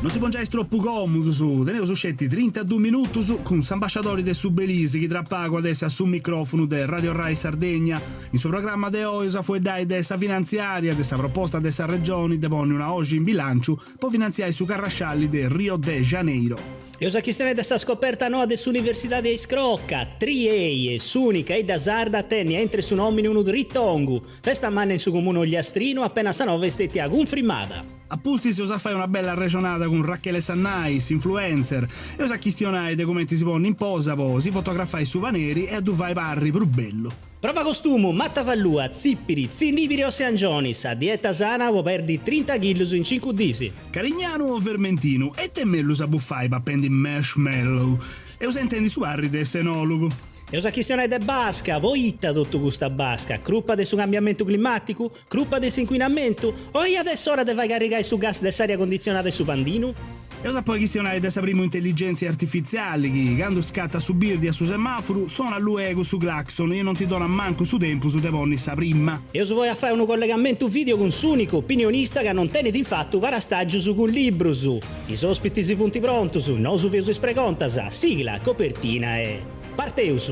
No si pongiais tropu còmudus, teneus sceti trintadus minutus cun s'ambasciadori de su Belize chi tra pagu at essi a su micròfonu de Radio Rai Sardegna. In su programma de oi eus a fueddai de sa finantziària de sa proposta de sa Regioni de ponni una 'oxi in bilànciu po finantziai su carrascialli de Rio de Janeiro. Eus a chistionai de sa scoperta noa de s'Universidadi 'e Iscroca, Triei, s'ùnica 'idda sarda a tenni aintre su nòmini unu tritongu. Festa manna in su comunu ogliastrinu apena sa nova est stètia cunfrimada. A pustis eus a fai una bella arrexonada cun Rachele Sannai, s'influencer. Eus a chistionai de cumenti si ponni in posa po si fotografai su paneri e a ddu fai parri prus bellu. Prova costumu, Mattafallua, tzìppiri, tzinnìbiri o angioni, sa dieta sana po perdi trinta chilus in cincu dis. Carignanu o Vermentinu, ita est mellus a bufai papendi marshmallow? Eus a intendi su parri de s'enòlogu. Eus a chistionai de basca, poita totu custa basca? Crupa de su cambiamentu climàticu? Crupa de s'incuinamentu? O iat essi ora de fai carrigai su gas de s'aria condizionada 'e su pandinu? Eus a poi chistionai de sa primu intelligèntzia artifitziali chi, candu scatat su birdi a su semàfuru, sonat luegu su clacson e non ti donat mancu su tempus de ponni sa prima. Eus poi a fai unu collegamentu video cun s'ùnicu opinionista ca non tenit infatu parastàgius cun librus. Is òspitis funt prontus, nosu feus is pregontas, sigla, copertina e. Parteus!